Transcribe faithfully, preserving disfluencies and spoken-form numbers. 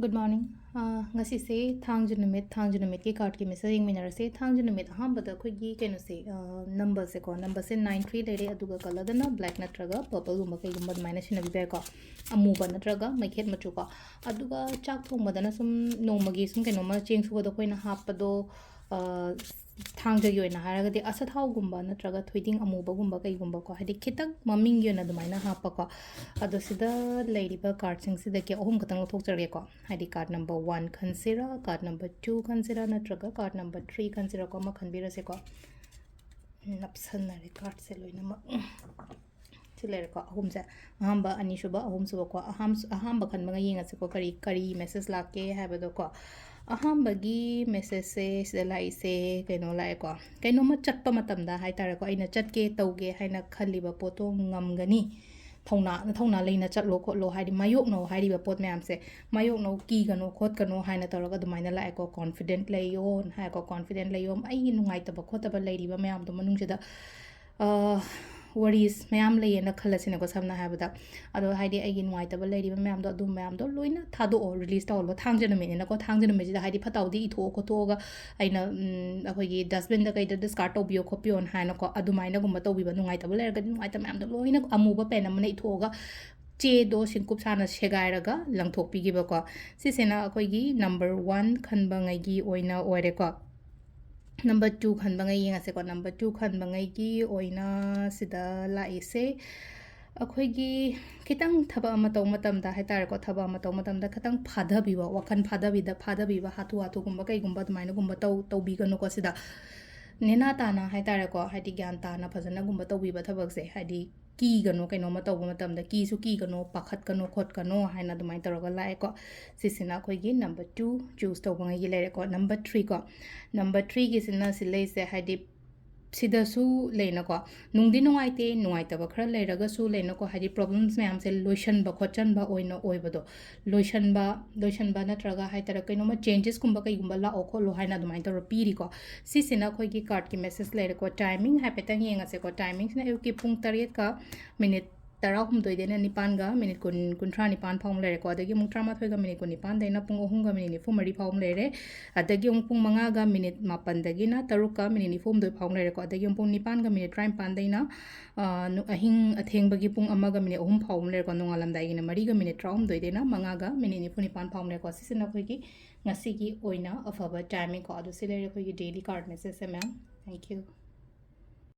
Good morning. ꯑꯥ, ꯉꯁꯤꯁꯦ ꯊꯥꯡꯖ ꯅꯨꯃꯤꯠ, ꯊꯥꯡꯖ ꯅꯨꯃꯤꯠꯀꯤ cardꯀꯤ message ꯌꯦꯡꯃꯤꯟꯅꯔꯁꯦ꯫ ꯊꯥꯡꯖ ꯅꯨꯃꯤꯠ ꯑꯍꯥꯟꯕꯗ ꯑꯩꯈꯣꯏꯒꯤ ꯀꯩꯅꯣꯁꯦ, ꯑꯥ, numberꯁꯦꯀꯣ, numberꯁꯦ nine three ꯂꯩꯔꯦ, ꯑꯗꯨꯒ colourꯗꯅ black ꯅꯠꯇ꯭ꯔꯒ purpleꯒꯨꯝꯕ ꯀꯩꯒꯨꯝꯕ ꯑꯗꯨꯃꯥꯏꯅ ꯁꯤꯖꯤꯟꯅꯕꯤꯕ ꯌꯥꯏꯀꯣ, ꯑꯃꯨꯕ ꯅꯠꯇ꯭ꯔꯒ ꯃꯩꯈꯦꯠ ꯃꯆꯨꯀꯣ꯫ ꯑꯗꯨꯒ ꯆꯥꯛ ꯊꯣꯡꯕꯗꯅ ꯁꯨꯝ ꯅꯣꯡꯃꯒꯤ ꯁꯨꯝ ꯀꯩꯅꯣꯝꯃ ꯆꯦꯡ ꯁꯨꯕꯗ ꯑꯩꯈꯣꯏꯅ ꯍꯥꯞꯄꯗꯣ, ꯑꯥ, ꯊꯥꯡꯖꯒꯤ ꯑꯣꯏꯅ ꯍꯥꯏꯔꯒꯗꯤ ꯑꯁꯥꯊꯥꯎꯒꯨꯝꯕ ꯅꯠꯇ꯭ꯔꯒ ꯊꯣꯏꯗꯤꯡ ꯑꯃꯨꯕꯒꯨꯝꯕ ꯀꯩꯒꯨꯝꯕꯀꯣ, ꯍꯥꯏꯗꯤ ꯈꯤꯇꯪ ꯃꯃꯤꯡꯒꯤ ꯑꯣꯏꯅ ꯑꯗꯨꯃꯥꯏꯅ ꯍꯥꯞꯄꯀꯣ꯫ ꯑꯗꯣ ꯁꯤꯗ ꯂꯩꯔꯤꯕ cardꯁꯤꯡꯁꯤꯗꯒꯤ ꯑꯍꯨꯝ ꯈꯛꯇꯪ ꯂꯧꯊꯣꯛꯆꯔꯒꯦꯀꯣ꯫ ꯍꯥꯏꯗꯤ card number one ꯈꯟꯁꯤꯔꯥ, card number two ꯈꯟꯁꯤꯔꯥ, ꯅꯠꯇ꯭ꯔꯒ card number three ꯈꯟꯁꯤꯔꯥꯀꯣ, ꯑꯃ ꯈꯟꯕꯤꯔꯁꯦꯀꯣ꯫ ꯅꯞꯁꯟꯅꯔꯦ cardꯁꯦ ꯂꯣꯏꯅꯃꯛ꯫ ꯁꯤ ꯂꯩꯔꯦꯀꯣ, ꯑꯍꯨꯝꯁꯦ꯫ ꯑꯍꯥꯟꯕ, ꯑꯅꯤꯁꯨꯕ, ꯑꯍꯨꯝꯁꯨꯕꯀꯣ꯫ ꯑꯍꯥꯝ-, ꯑꯍꯥꯟꯕ ꯈꯟꯕꯉꯩ ꯌꯦꯡꯉꯁꯤꯀꯣ, ꯀꯔꯤ, ꯀꯔꯤ message ꯂꯥꯛꯀꯦ ꯍꯥꯏꯕꯗꯣꯀꯣ꯫ ꯑꯍꯥꯟꯕꯒꯤ messageꯁꯦ ꯁꯤꯗ ꯂꯥꯛꯏꯁꯦ ꯀꯩꯅꯣ ꯂꯥꯛꯑꯦꯀꯣ, ꯀꯩꯅꯣꯝꯃ ꯆꯠꯄ ꯃꯇꯝꯗ ꯍꯥꯏ ꯇꯥꯔꯦꯀꯣ, ꯑꯩꯅ ꯆꯠꯀꯦ ꯇꯧꯒꯦ ꯍꯥꯏꯅ ꯈꯜꯂꯤꯕ ꯄꯣꯠꯇꯣ ꯉꯝꯒꯅꯤ, ꯊꯧꯅꯥ, ꯊꯧꯅꯥ ꯂꯩꯅ ꯆꯠꯂꯣ ꯈꯣꯠꯂꯣ, ꯍꯥꯏꯗꯤ ꯃꯥꯌꯣꯛꯅꯧ ꯍꯥꯏꯔꯤꯕ ꯄꯣꯠ ꯃꯌꯥꯝꯁꯦ, ꯃꯥꯌꯣꯛꯅꯧ, ꯀꯤꯒꯅꯣ ꯈꯣꯠꯀꯅꯣ ꯍꯥꯏꯅ ꯇꯧꯔꯒ ꯑꯗꯨꯃꯥꯏꯅ ꯂꯥꯛꯑꯦꯀꯣ꯫ Confident ꯂꯩꯌꯣ ꯍꯥꯏꯀꯣ, confident ꯂꯩꯌꯣ꯫ ꯑꯩꯒꯤ ꯅꯨꯡꯉꯥꯏꯇꯕ ꯈꯣꯠꯇꯕ ꯂꯩꯔꯤꯕ ꯃꯌꯥꯝꯗꯣ ꯃꯅꯨꯡꯁꯤꯗ, ꯑ, worries ꯃꯌꯥꯝ ꯂꯩꯌꯦꯅ ꯈꯜꯂꯁꯤꯅꯦꯀꯣ, ꯁꯝꯅ ꯍꯥꯏꯔꯕꯗ꯫ ꯑꯗꯣ ꯍꯥꯏꯗꯤ ꯑꯩꯒꯤ ꯅꯨꯡꯉꯥꯏꯇꯕ ꯂꯩꯔꯤꯕ ꯃꯌꯥꯝꯗꯣ, ꯑꯗꯨ ꯃꯌꯥꯝꯗꯣ ꯂꯣꯏꯅ ꯊꯥꯗꯣꯛꯑꯣ, release ꯇꯧꯍꯜꯂꯣ꯫ ꯊꯥꯡꯖ ꯅꯨꯃꯤꯠꯅꯤꯅꯀꯣ, ꯊꯥꯡꯖ ꯅꯨꯃꯤꯠꯁꯤꯗ ꯍꯥꯏꯗꯤ ꯐꯠꯇ ꯍꯥꯎꯗꯤ ꯏꯊꯣꯛꯑ ꯈꯣꯠꯇꯣꯛꯑꯒ ꯑꯩꯅ, ꯎꯝ, ꯑꯩꯈꯣꯏꯒꯤ dustbinꯗ ꯀꯩꯗ discard ꯇꯧꯕꯤꯌꯣ ꯈꯣꯠꯄꯤꯌꯣꯅ ꯍꯥꯏꯅꯀꯣ, ꯑꯗꯨꯃꯥꯏꯅꯒꯨꯝꯕ ꯇꯧꯕꯤꯕ, ꯅꯨꯡꯉꯥꯏꯇꯕ ꯂꯩꯔꯒꯗꯤ ꯅꯨꯡꯉꯥꯏꯇꯕ ꯃꯌꯥꯝꯗꯣ ꯂꯣꯏꯅ ꯑꯃꯨꯕ pen ꯑꯃꯅ ꯏꯊꯣꯛꯑꯒ ꯆꯦꯗꯣ ꯁꯤꯡꯀꯨꯞ ꯁꯥꯅ ꯁꯦꯒꯥꯏꯔꯒ ꯂꯪꯊꯣꯛꯄꯤꯈꯤꯕꯀꯣ꯫ ꯁꯤꯁꯤꯅ ꯑꯩꯈꯣꯏꯒꯤ number one ꯈꯟꯕꯉꯩꯒꯤ ꯑꯣꯏꯅ ꯑꯣꯏꯔꯦꯀꯣ꯫ Number two ꯈꯟꯕꯉꯩ ꯌꯦꯡꯉꯁꯦꯀꯣ꯫ Number two ꯈꯟꯕꯉꯩꯒꯤ ꯑꯣꯏꯅ ꯁꯤꯗ ꯂꯥꯛꯏꯁꯦ, ꯑꯩꯈꯣꯏꯒꯤ ꯈꯤꯇꯪ ꯊꯕꯛ ꯑꯃ ꯇꯧꯕ ꯃꯇꯝꯗ ꯍꯥꯏ ꯇꯥꯔꯦꯀꯣ, ꯊꯕꯛ ꯑꯃ ꯇꯧꯕ ꯃꯇꯝꯗ ꯈꯤꯇꯪ ꯐꯥꯗꯕꯤꯕ, ꯋꯥꯈꯜ ꯐꯥꯗꯕꯤꯗ, ꯐꯥꯗꯕꯤꯕ, ꯍꯥꯊꯨ ꯍꯥꯊꯨꯒꯨꯝꯕ ꯀꯩꯒꯨꯝꯕ ꯑꯗꯨꯃꯥꯏꯅꯒꯨꯝꯕ ꯇꯧ-, ꯇꯧꯕꯤꯒꯅꯨꯀꯣ꯫ ꯁꯤꯗ ꯅꯦꯅꯥ ꯇꯥꯅ ꯍꯥꯏ ꯇꯥꯔꯦꯀꯣ, ꯍꯥꯏꯗꯤ ꯒ꯭ꯌꯥꯟ ꯇꯥꯅ ꯐꯖꯅꯒꯨꯝꯕ ꯇꯧꯕꯤꯕ ꯊꯕꯛꯁꯦ, ꯍꯥꯏꯗꯤ ꯀꯤꯒꯅꯣ, ꯀꯩꯅꯣꯝꯃ ꯇꯧꯕ ꯃꯇꯝꯗ ꯀꯤꯁꯨ ꯀꯤꯒꯅꯣ, ꯄꯥꯈꯠꯀꯅꯣ ꯈꯣꯠꯀꯅꯣ ꯍꯥꯏꯅ ꯑꯗꯨꯃꯥꯏꯅ ꯇꯧꯔꯒ ꯂꯥꯛꯑꯦꯀꯣ꯫ ꯁꯤꯁꯤꯅ ꯑꯩꯈꯣꯏꯒꯤ number two choose ꯇꯧꯕꯉꯩꯒꯤ ꯂꯩꯔꯦꯀꯣ꯫ Number three ꯀꯣ, number threeꯒꯤꯁꯤꯅ ꯁꯤ ꯂꯩꯁꯦ, ꯍꯥꯏꯗꯤ ꯁꯤꯗꯁꯨ ꯂꯩꯅꯀꯣ, ꯅꯨꯡꯗꯤ ꯅꯨꯡꯉꯥꯏꯇꯦ, ꯅꯨꯡꯉꯥꯏꯇꯕ ꯈꯔ ꯂꯩꯔꯒꯁꯨ ꯂꯩꯅꯀꯣ, ꯍꯥꯏꯗꯤ problems ꯃꯌꯥꯝꯁꯦ ꯂꯣꯏꯁꯟꯕ ꯈꯣꯠꯆꯟꯕ ꯑꯣꯏꯅ ꯑꯣꯏꯕꯗꯣ, ꯂꯣꯏꯁꯟꯕ, ꯂꯣꯏꯁꯟꯕ ꯅꯠꯇ꯭ꯔꯒ ꯍꯥꯏ ꯇꯥꯔꯦ, ꯀꯩꯅꯣꯝꯃ changesꯀꯨꯝꯕ ꯀꯩꯒꯨꯝꯕ ꯂꯥꯛꯑꯣ ꯈꯣꯠꯂꯣ ꯍꯥꯏꯅ ꯑꯗꯨꯃꯥꯏꯅ ꯇꯧꯔ ꯄꯤꯔꯤꯀꯣ꯫ ꯁꯤꯁꯤꯅ ꯑꯩꯈꯣꯏꯒꯤ cardꯀꯤ message ꯂꯩꯔꯦꯀꯣ꯫ Timing ꯍꯥꯏꯐꯦꯠꯇꯪ ꯌꯦꯡꯉꯁꯦꯀꯣ꯫ Timingꯁꯤꯅ ꯑꯌꯨꯛꯀꯤ ꯄꯨꯡ ꯇꯔꯦꯠꯀ minute ꯇꯔꯥꯍꯨꯝꯗꯣꯏꯗꯩꯅ ꯅꯤꯄꯥꯟꯒ ꯃꯤꯅꯤꯠ ꯀꯨꯟ, ꯀꯨꯟꯊ꯭ꯔꯥ ꯅꯤꯄꯥꯟ ꯐꯥꯎ ꯑꯃ ꯂꯩꯔꯦꯀꯣ꯫ ꯑꯗꯒꯤ ꯑꯃꯨꯛ ꯇꯔꯥꯃꯥꯊꯣꯏꯒ ꯃꯤꯅꯤꯠ ꯀꯨꯟꯅꯤꯄꯥꯟꯗꯩꯅ ꯄꯨꯡ ꯑꯍꯨꯝꯒ ꯃꯤꯅꯤꯠ ꯅꯤꯐꯨ ꯃꯔꯤ ꯐꯥꯎ ꯑꯃ ꯂꯩꯔꯦ꯫ ꯑꯗꯒꯤ ꯑꯃꯨꯛ ꯄꯨꯡ ꯃꯉꯥꯒ ꯃꯤꯅꯤꯠ ꯃꯥꯄꯟꯗꯒꯤꯅ ꯇꯔꯨꯛꯀ ꯃꯤꯅꯤꯠ ꯅꯤꯐꯨ ꯍꯨꯝꯗꯣꯏ ꯐꯥꯎ ꯑꯃ ꯂꯩꯔꯦꯀꯣ꯫ ꯑꯗꯒꯤ ꯑꯃꯨꯛ ꯄꯨꯡ ꯅꯤꯄꯥꯟꯒ ꯃꯤꯅꯤꯠ ꯇꯔꯥꯅꯤꯄꯥꯟꯗꯩꯅ, ꯑ, ꯅꯨ-, ꯑꯍꯤꯡ ꯑꯊꯦꯡꯕꯒꯤ ꯄꯨꯡ ꯑꯃꯒ ꯃꯤꯅꯤꯠ ꯑꯍꯨꯝ ꯐꯥꯎ ꯑꯃ ꯂꯩꯔꯦꯀꯣ꯫ ꯅꯣꯡꯉꯥꯜꯂꯝꯗꯥꯏꯒꯤꯅ ꯃꯔꯤꯒ ꯃꯤꯅꯤꯠ ꯇꯔꯥꯍꯨꯝꯗꯣꯏꯗꯩꯅ ꯃꯉꯥꯒ ꯃꯤꯅꯤꯠ ꯅꯤꯐꯨ ꯅꯤꯄꯥꯟ ꯐꯥꯎ ꯑꯃ ꯂꯩꯔꯦꯀꯣ꯫ ꯁꯤꯁꯤꯅ ꯑꯩꯈꯣꯏꯒꯤ ꯉꯁꯤꯒꯤ ꯑꯣꯏꯅ ꯑꯐꯕ timing ꯀꯣ꯫ ꯑꯗꯨ ꯁꯤ ꯂꯩꯔꯦ ꯑꯩꯈꯣꯏꯒꯤ daily card message say, ma'am. Thank you.